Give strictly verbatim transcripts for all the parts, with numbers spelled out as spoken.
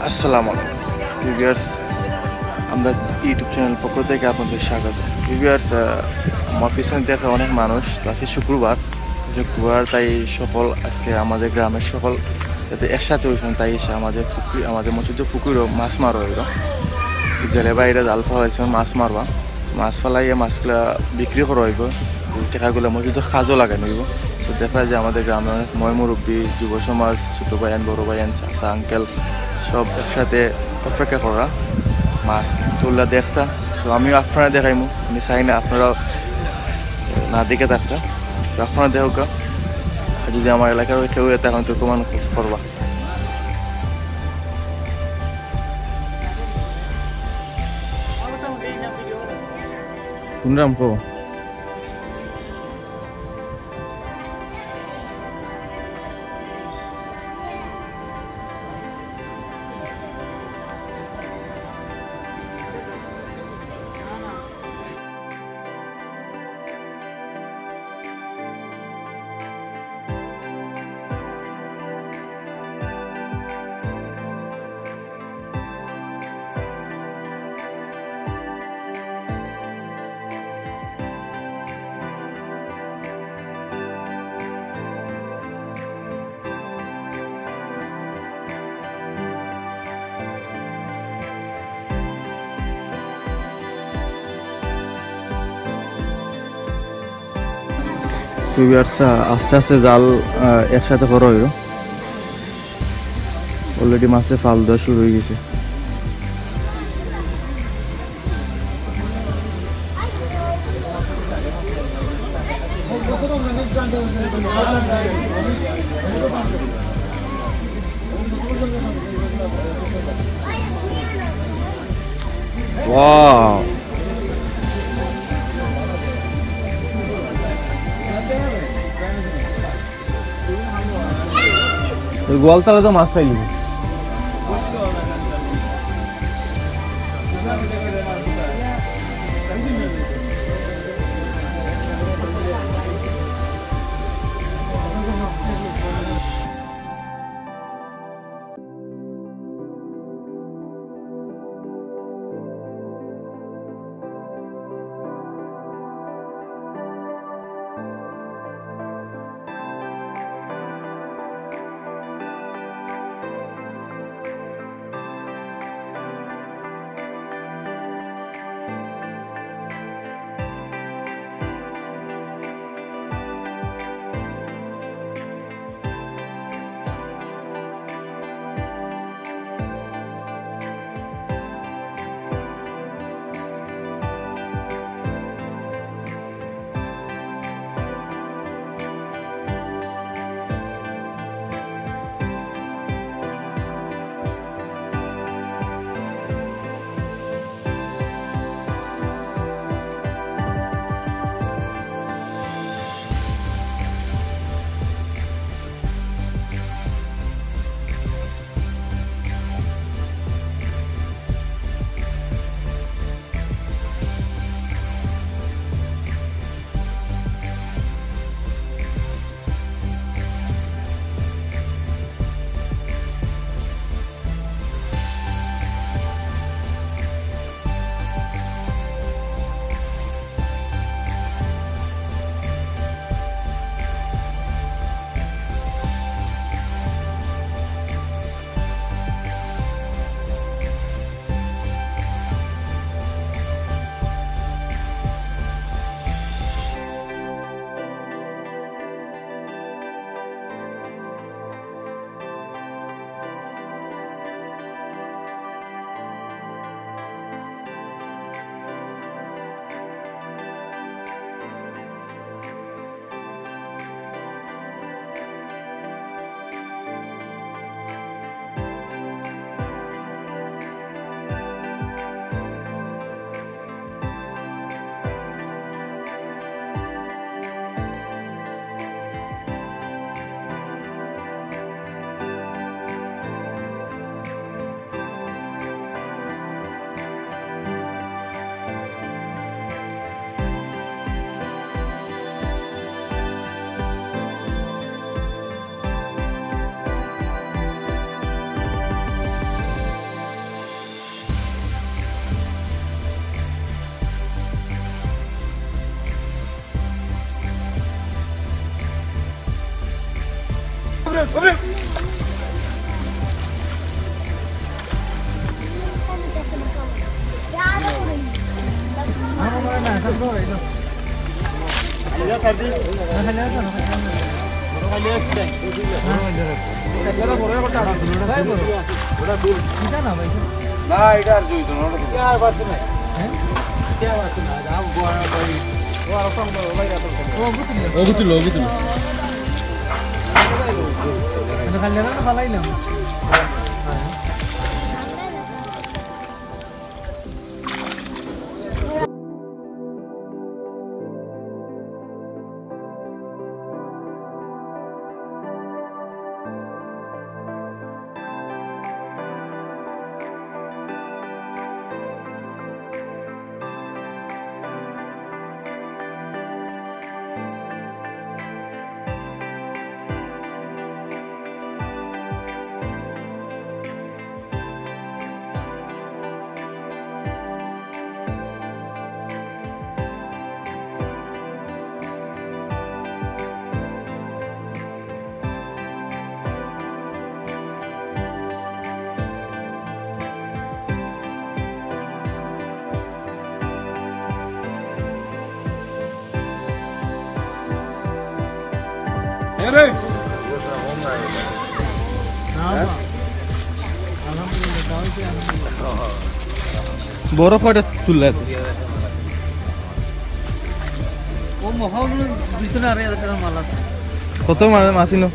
আসসালামু আলাইকুম ভিউয়ার্স, আমরা ইউটিউব চ্যানেল পক্ষ থেকে আপনাদের স্বাগত। ভিউয়ার্স, আমার পিছনে দেখে অনেক মানুষ, তো আজকে শুক্রবার। শুক্রবার, তাই সকল আজকে আমাদের গ্রামের সকল যাতে একসাথে হইছেন, তাই এসে আমাদের পুকুরি, আমাদের মসজিদের পুকুরও মাছ মারা হইল। জেলে ভাইরা জাল ফালাইছেন মাছ মারবা। মাছ ফালাইয়া মাছগুলা বিক্রি করা হইব, টাকাগুলা মসজিদের কাজও লাগানো হইব। তো দেখা যায় যে আমাদের গ্রামে অনেক ময় মুরব্বী, যুব সমাজ, ছোট ভাইয়ান, বড় ভাইয়ান, চাচা, আঙ্কেল সব একসাথে অপেক্ষা করা মাছ তুললা দেখতা। তো আমিও আপনারা দেখাইমু, আমি চাই না আপনারা না দেখে থাকতা। তো আপনারা দেখুকা, আর যদি আমার এলাকার কেউ থাকে, তো কমান করবা। কোন রাম কো? তো ভিউয়ার্স, আস্তে আস্তে জাল, আহ, একসাথে করা হইল। অলরেডি মাছে ফাল দেওয়া শুরু হয়ে গেছে। ওয়াও! ওই গোয়ালতলা তো মাছ পাইলি। না, এটা আর জড়িত না, ওটা তো। ওগুলো, ওগুলো। বড় কয়টা তুললে? ও মহা দুইশো না আড়াই হাজার টাকার মাল আছে। কত মানে মাছ ইনো?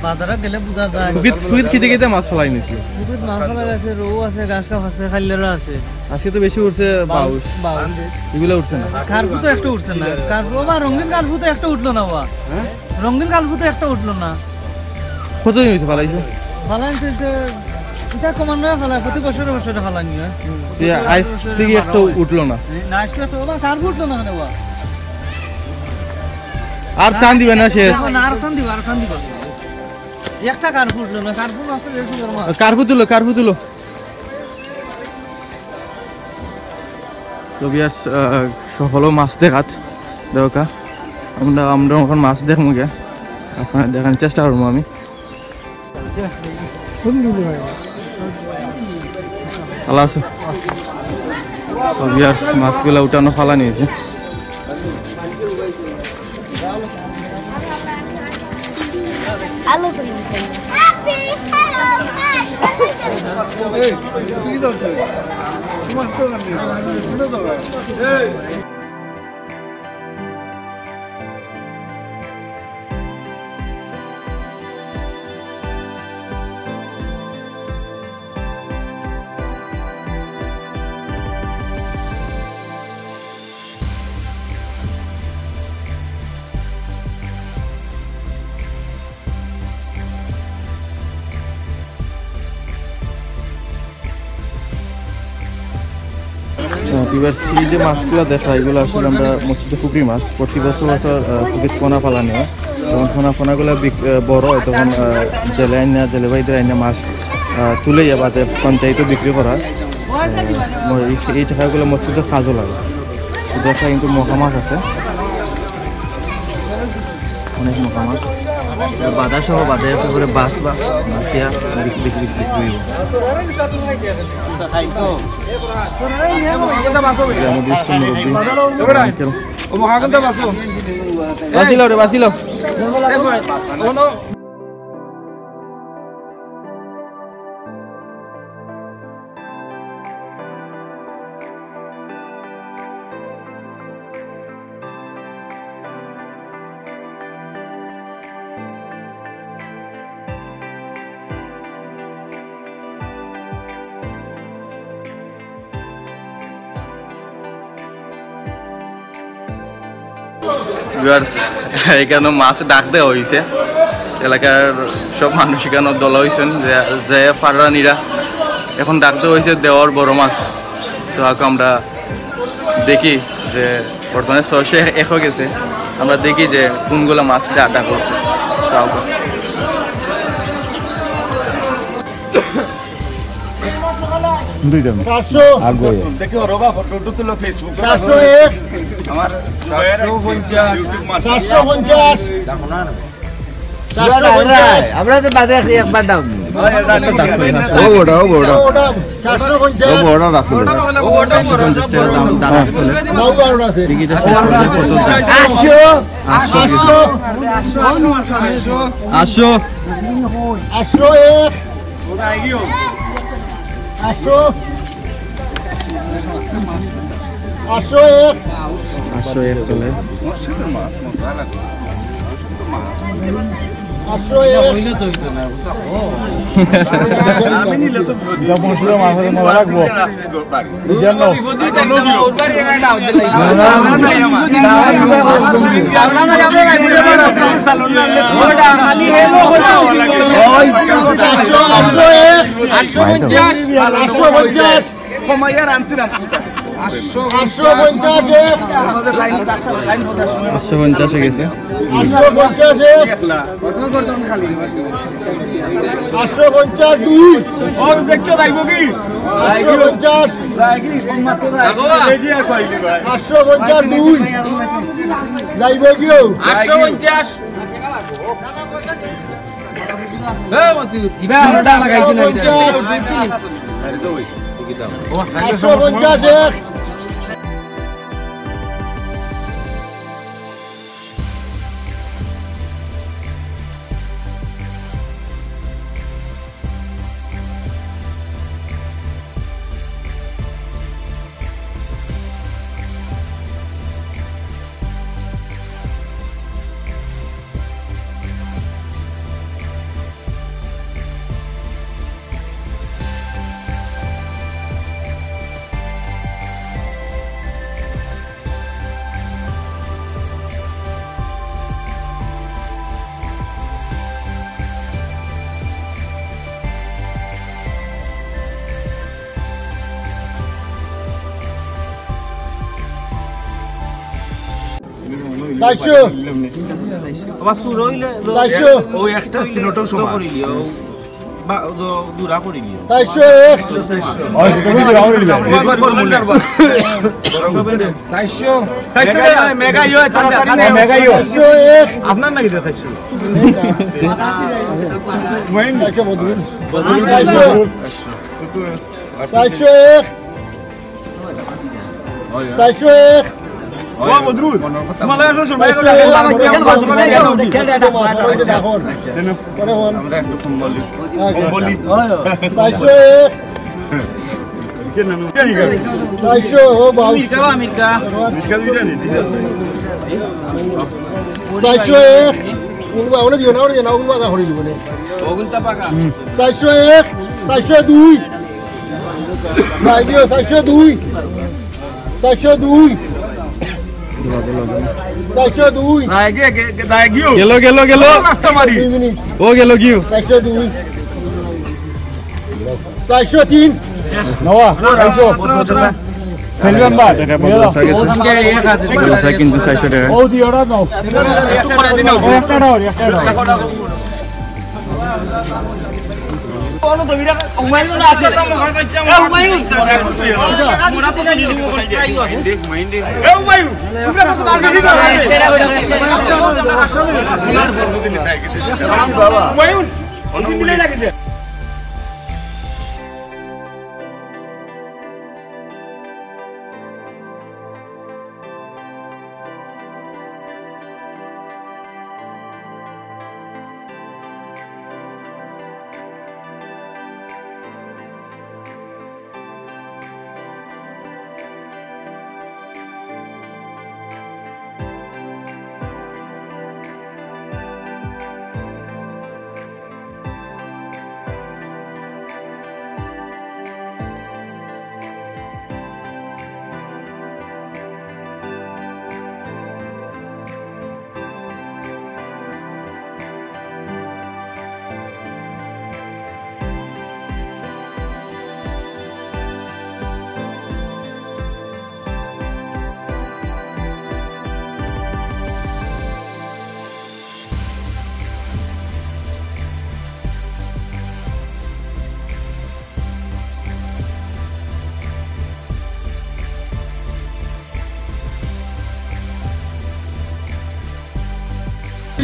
বাজারে গেলে বুঝা যায়। পুকুরিত, পুকুরিত কিতা কিতা মাছ ফালাই নিছিল? পুকুরিত মাছ ফালাই আছে, রৌ আছে, গাছ কাপ আছে, খাইলেরা আছে। আজকে তো বেশি উঠছে বাউস। বাউস। এগুলা উঠছে না। কার্পু তো একটা উঠছে না। কার্পু, ও বা রঙিন কার্পু তো একটা উঠলো না বা। হ্যাঁ? রঙিন কার্পু তো একটা উঠলো না। কতদিন হইছে ফালাইছো? ফালাইছে তো, এটা কমানো হয় ফালাই, প্রতি বছরে বছরে ফালানি হয়। যে আইজ থেকে একটা উঠলো না। না, আইজ তো একটা, ও বা কার্পু উঠলো না কেনে বা? আর টান দিবা না, শেষ। না, আর টান দিবা, আর টান দিবা। একটা কার্পু উঠলো না, কার্পু মাছ তো বেশ সুন্দর মাছ। কার্পু তুলো, কার্পু তুলো। তো বিয়াস, আহ, সফল মাছ দেখাত দরকার। আমরা, আমরা এখন মাছ দেখমু গিয়া, আপনারে দেখানোর চেষ্টা করমু আমি। ভালা আছো? তো বিয়াস, মাছগুলা উঠানো ফালানি হইছে। আহ, viewers, এই যে মাছগুলা দেখা, এগুলা আসলে আমরা মসজিদে পুকুরি মাছ। প্রতি বছর বছর, আহ, পুকুরিত পোনা ফালানি হয়। যখন পোনা, পোনাগুলা বিক-, আহ, বড় হয়, তখন, আহ, জেলে আইনা, জেলে ভাইদের আইনা মাছ, আহ, তুলে ইয়া বাদে পঞ্চায়েতে বিক্রি করা হয়। আহ, ম-, এই, এই টাকাগুলো মসজিদে কাজও লাগে। তো দেখা কিন্তু মখা মাছ আছে। অনেক মখা মাছ। বাদা সহ বাদে একেবারে বাছ বা বাছিয়া বিক-, বিক-, বিক-, বিক্রি হইব। যে আমাদের ইষ্ট মুরব্বি, আঙ্কেল। বাছিল রে, বাছিল। Viewers, এখানো মাছ ডাক দেওয়া হইছে। এলাকার সব মানুষ এখানো দলা হইছেন, যে, যে ফাররানিরা এখন ডাক দেওয়া হইছে দেওয়ার বড় মাছ। So, আউক্কা আমরা দেখি যে বর্তমানে ছয়শো এক হয়ে গেছে, আমরা দেখি যে কোনগুলা মাছ ডা-, ডাক হইছে। So, আউক্কা। দুইটা। চারশো। আগে। দেখো, রবা, ফটো তুলো Facebook। চারশো এক। আমার চারশো পঞ্চাশ। YouTube মারফত। চারশো পঞ্চাশ। সাতশো পঞ্চাশ। আমরা তো বাদে আছি, একবার দাও। ও বড়, ও বড়। ওটা সাতশো পঞ্চাশ। ও বড় রাখো। ওটা বড়, ওটা বড়, সব বড়। দাম, দাম আছে। নাও বারো আছে। দেখি এটা কত দাম। আটশো। আটশো। আটশো। আটশো। আটশো এক। আটশো। আটশো এক। আটশো এক চলে। আটশো এক। আমি নিলে তো এটা পনেরোশো মাছ আছে, মজা লাগবো। বুঝলেন না? আটশো, আটশো এক। আটশো পঞ্চাশ। আটশো পঞ্চাশ এক। আটশো পঞ্চাশে গেছে। আটশো পঞ্চাশ এক। আটশো পঞ্চাশ দুই। ও, দেখতে যাইব কি? আটশো পঞ্চাশ। আটশো পঞ্চাশ দুই। যাইব কি ও? আটশো পঞ্চাশ। এ, মতি, ইবা আরোটা লাগাইছে না, এটা। আটশো পঞ্চাশ এক। চারশো। আবার চুর হইলে তো চারশো। ও একটা ছিল, ওটাও সমান। করিলি, ও বা-, ও জোড়া করিলি। চারশো এক। চারশো। চারশো। চারশো। মেগা ইয়ে, তাড়াতাড়ি নে। মেগা ইয়ে। চারশো এক। আপনার নাকি রে চারশো? চারশো বদরুল। চারশো। চারশো এক। চারশো এক। ও বদরুল, তোমার লাগে একশো সময় করে। চারশো এক। পরে ফোন। আমরা একটু কম বলি। কম বলি। চারশো এক। চারশো, ও বাবু। চারশো এক। উনবা, ওরে দিও না, ওরে দিও না, উনবা যা করে দিব নে। চারশো এক, চারশো দুই। ভাই দিও, চারশো দুই। চারশো দুই। চারশো দুই। গেল, গেল, গেল। দুই মিনিট। ও গেল গিয়ে। চারশো দুই। চারশো তিন। নওয়া, চারশো। সেলমান ভাই, টাকা বদল হয়ে গেছে। বদল হয়ে কিন্তু চারশো টাকা। ও দিও না, দাও। একটা দাও, একটা দাও।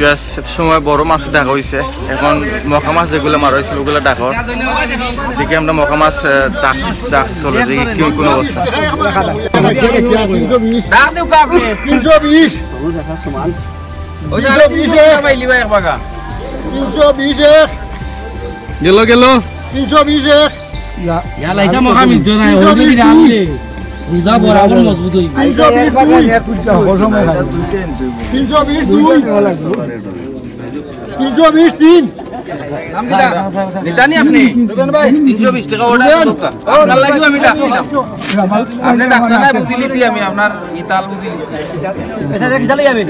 Yes, এত সময় বড় মাছ ডাকা হইছে, এখন মকা মাছ যেগুলা মারা হইছিল ওগুলা ডাকা। দেখি আমরা মকা মাছ, আহ, ডাক, ডাক চলে দেখি কি কোন অবস্থা। ডাক দেও কা আপনি? তিনশো বিশ। ওই সাড়ে তিনশো টাকা পাইলি ভাই এক বাগা। তিনশো বিশ এক। গেল, গেল। তিনশো বিশ এক। ইয়া, লাইটা মহা মিলতো না, তিনশো বিশ দুই। রোজা বরাবর মজবুত হইবে। তিনশো বিশ দুই। তিনশো বিশ দুই। তিনশো বিশ তিন। দাম দিতা? নিতা নি আপনি? তিনশো বিশ টাকা অর্ডার দিন। আপনার লাগিও আমি ডাক দিলাম। আপনি ডাক্তার নাই বুঝি লিছি আমি, আপনার ইতাল বুঝি লিছি। এসে দেখি চালাই আমি।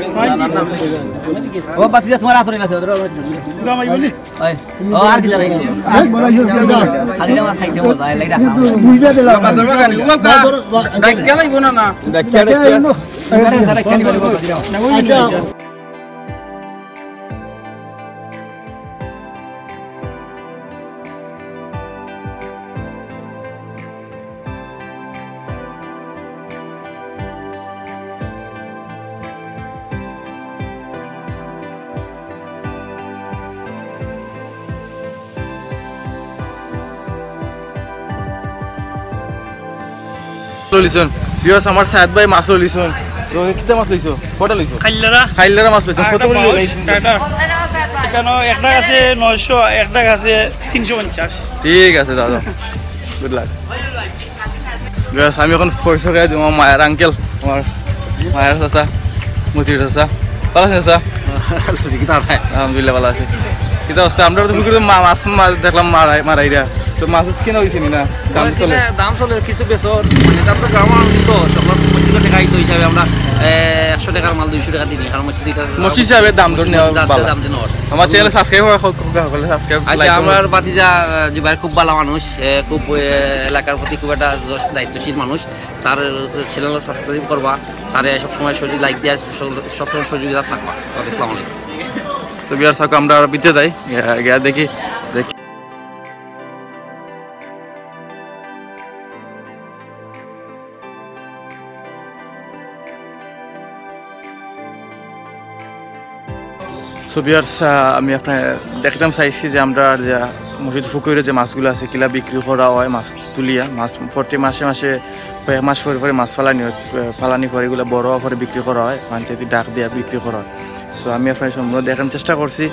ও বাতিজা তোমার আসরে আছে। ওই। ও, আর কি জানাই? খালি মাছ খাইতে মজা, এই লাইটা খাও। বাবা, দরবার গাড়ি, ও বাবা। ডাক গেলাই বোনা না। আচ্ছা। লইছন। Viewers, আমার সাদ ভাই মাছ লইছন। তো কিতা মাছ লইছো? কটা লইছো? খাইল্লারা। খাইল্লারা মাছ লইছো। আর কত একটা করে বাউশ, লইছো? এটা, এখানে একটা আছে নয়শো, একটা আছে তিনশো পঞ্চাশ। ঠিক আছে দাদা, good luck। Viewers, আমি এখন পরিচয় করে দিমু আমার মায়ের আঙ্কেল, আমার মায়ের চাচা, মতির চাচা। ভালা আছইন চাচা? আলহামদুলিল্লাহ ভালা আছি। কিতা অবস্থা? আমরা তো পুকুরে মা-, মাছ মা-, দেখলাম মারাই-, মারাইরা। তো মাছ কিনা হইছে নি না? দাম চলে? দাম চলে কিছু বেচর, মানে, দাম তো গ্রাম মানুষ তো, আমরা পঁচিশ টাকা তো হিসাবে আমরা, এ, একশো টাকার মাল দুইশো টাকা দিই, কারণ হচ্ছে এটা মসজিদ হিসাবে দাম ধরে নেওয়া দাম, ভালো। দাম দিয়ে নেওয়া। আমার channel subscribe করা, করা, করা, subscribe, আচ্ছা, like করুন। আমার ভাতিজা, আহ, জুবাইর খুব ভালো মানুষ, এ, খুব, এ, এলাকার প্রতি খুব একটা যশ-, দায়িত্বশীল মানুষ। তার channel subscribe করবা, তারে সবসময় সহযোগি-, like দিয়া সব-, সবসময় সহযোগিতা থাকবা। ওকে, আসসালামু আলাইকুম। তো viewers, আমরা আর বিতে যাই, গিয়া, গিয়া দেখি, দেখি। So viewers, আহ, আমি আপনার দেখাইতাম চাইছি যে আমরা যে মসজিদ পুকুরে যে মাছগুলা আছে, কিলা বিক্রি করা হয়, মাছ তুলিয়া, মাছ প্রতি মাসে মাসে কয়েক মাস পরে পরে মাছ ফালানি হয়, আহ, ফালানি পরে এগুলা বড় হওয়ার পরে বিক্রি করা হয়, পঞ্চায়েতি ডাক দিয়া বিক্রি করা হয়। So আমি আপনার সম্পূর্ণ দেখানোর চেষ্টা করছি।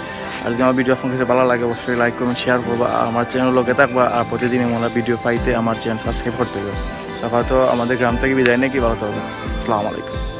আর যদি আমার video আপনার কাছে ভালা লাগে, অবশ্যই like, comment, share করবা, আর আমার channel লগে থাকবা, আর প্রতিদিন এমন video পাইতে আমার channel subscribe করতে হবে। So আপাতত আমাদের গ্রাম থেকে বিদায় নেই, কি ভালো থাকবেন, আসসালামু আলাইকুম।